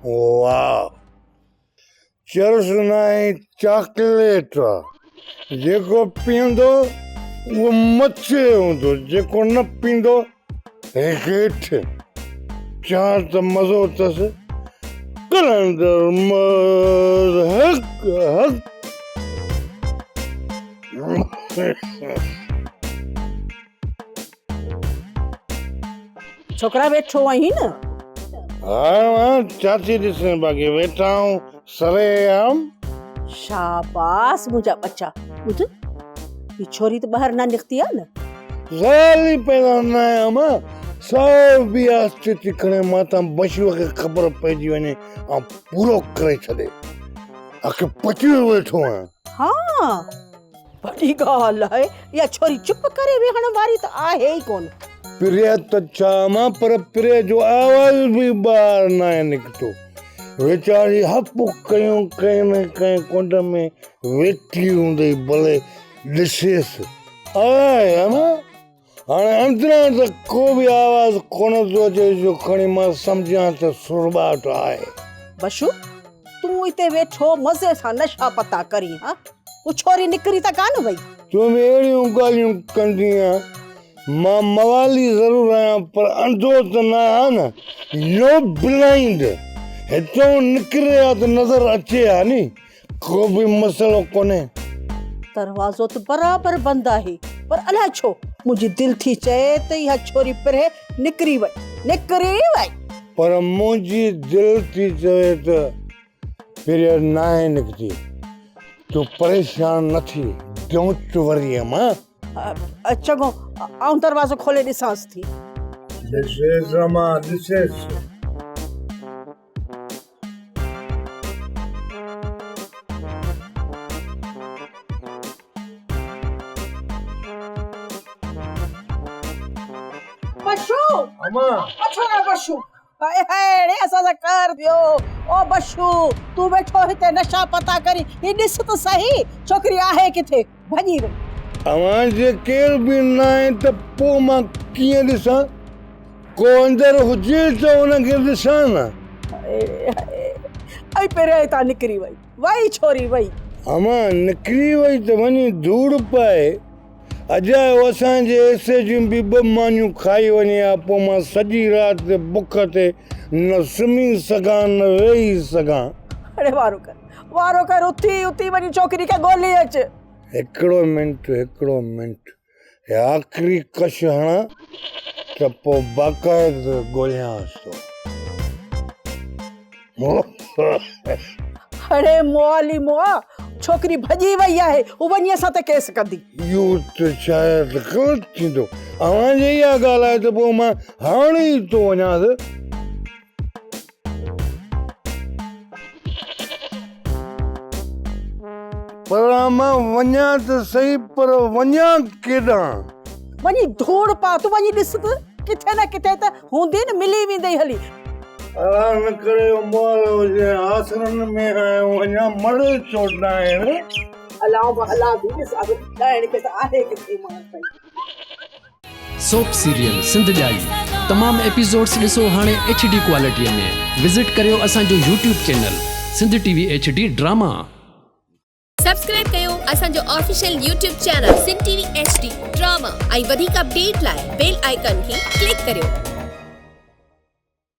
واهه چرس ناهي چاڪليٽ آ. جيڪو پيئندو اهو مٿي هوندو جيڪو نه پيئندو هيٺ. چان ته مزو اٿس. قلندر مست حق حق. ڇوڪرا ويٺو آهين نه؟ ها ها چاچي ڏسين باقي ويٺا آهيون سري عام. شاباس منهنجا ٻچا ٻڌ هي ڇوري ته ٻاهر نه نڪتي آ نه؟ سوال ئي پيدا نه آهي اما سو به آستي ٿي کڻي مان تان بشوء کي خبر پئجي وڃي ۽ پورو ڪري ڇڏي آخر پچيو ويٺو آهيان. ها وڏي ڳالهه آهي، اها ڇوري چپ ڪري ويهڻ واري ته آهي ئي ڪونه. پريا ته ڇا مان پر پريا جو آواز به ٻاهر ناهي نڪتو. ويچاري هپ ڪيون ڪنهن نه ڪنهن ڪنڊ ۾ ويٺي هوندئي ڀلي ڏسيس. آهي امان هاڻي اندران ته ڪو به آواز ڪونه ٿو اچي جو کڻي مان سمجهان ته سرٻاٽ آهي. بشو، تون اتي ويٺو مزي سان نشا پتا ڪرين ها، هو ڇوري نڪري ته ڪانه وئي. تون به اهڙيون ڳالهيون ڪندينء. مان موالي ضرور آهيان پر انڌو ته نه آهيان نه. نو بلائينڊ. هتئون نڪري ها ته نظر اچي ها ني. ڪو به مسئلو ڪونهي. دروازو ته برابر بند آهي پر الائي ڇو منهنجي دل ٿي چئي ته اها ڇوري پرهه نڪري وئي، نڪري وئي. پر منهنجي دل ٿي چوي ته پرهه ناهي نڪتي. تون پريشان نه ٿي، don't وري اما. چڱو آئون دروازو کولي ڏسانس ٿي. ڏسيس اما، ڏسيس. بشو اما اڇا بشو هاء هاء ڙي اسان سان قهر ٿيو او بشو تون ويٺو هتي نشا پتا ڪرين هي ڏس ته سهي ڇوڪري آهي ڪٿي ڀڄي وئي. اوهان جي ڪير به ناهي ته پوء مان ڪيئن ڏسان؟ ڪو اندر هجي ته ان کي ڏسان نه. هاء هاء ۽ پريان هتان نڪري وئي. وئي ڇوري وئي. امان نڪري وئي ته وڃي ڌوڙ پائي. اجايو اسان جي حصي جون به ٻه مانيون کائي وڃي ها پوء مان سڄي رات بک تي نه سمهي سگهان نه ويهي سگهان. اڙي وارو ڪر وارو ڪر اٿي اٿي وڃي ڇوڪري کي ڳولي اچ. هڪڙو منٽ هڪڙو منٽ هي آخري ڪش هڻان ته پوء باقاعده ڳوليانس ٿو. اڙي موالي مئا ڇوڪري ڀڄي وئي آهي هو وڃي اسان تي ڪيس ڪندي. اهو ته شايد غلط ٿيندو. اوهان جي اها ڳالهه آهي ته پوء مان هاڻي ئي ٿو وڃانس. پر مان وڃان ته سهي پر وڃان ڪيڏانهن؟ وڃي ڌوڙ پاء، تون وڃي ڏس ته ڪٿي نه ڪٿي ته هوندي نه، ملي ويندئي هلي. الله نه ڪري اهو مئل هجي، آسرن ۾ آهيون اڃا مڙئي ڇو ڏائڻ. الاء به هلان ٿي ڏسان ته ڏائڻ کي ته آهي ڪٿي مان سهي. سوپ سيريل سنڌ ڄائي تمام ايپيسوڊس ڏسو هاڻي ايڇ ڊي ڪوالٽي ۾ وزٽ ڪريو اسان جو YouTube channel Sindh T V H D drama. Subscribe ڪيو اسان جو official YouTube channel Sindh T V H D drama ۽ وڌيڪ اپڊيٽ لاء بيل آئيڪان کي ڪلڪ ڪريو.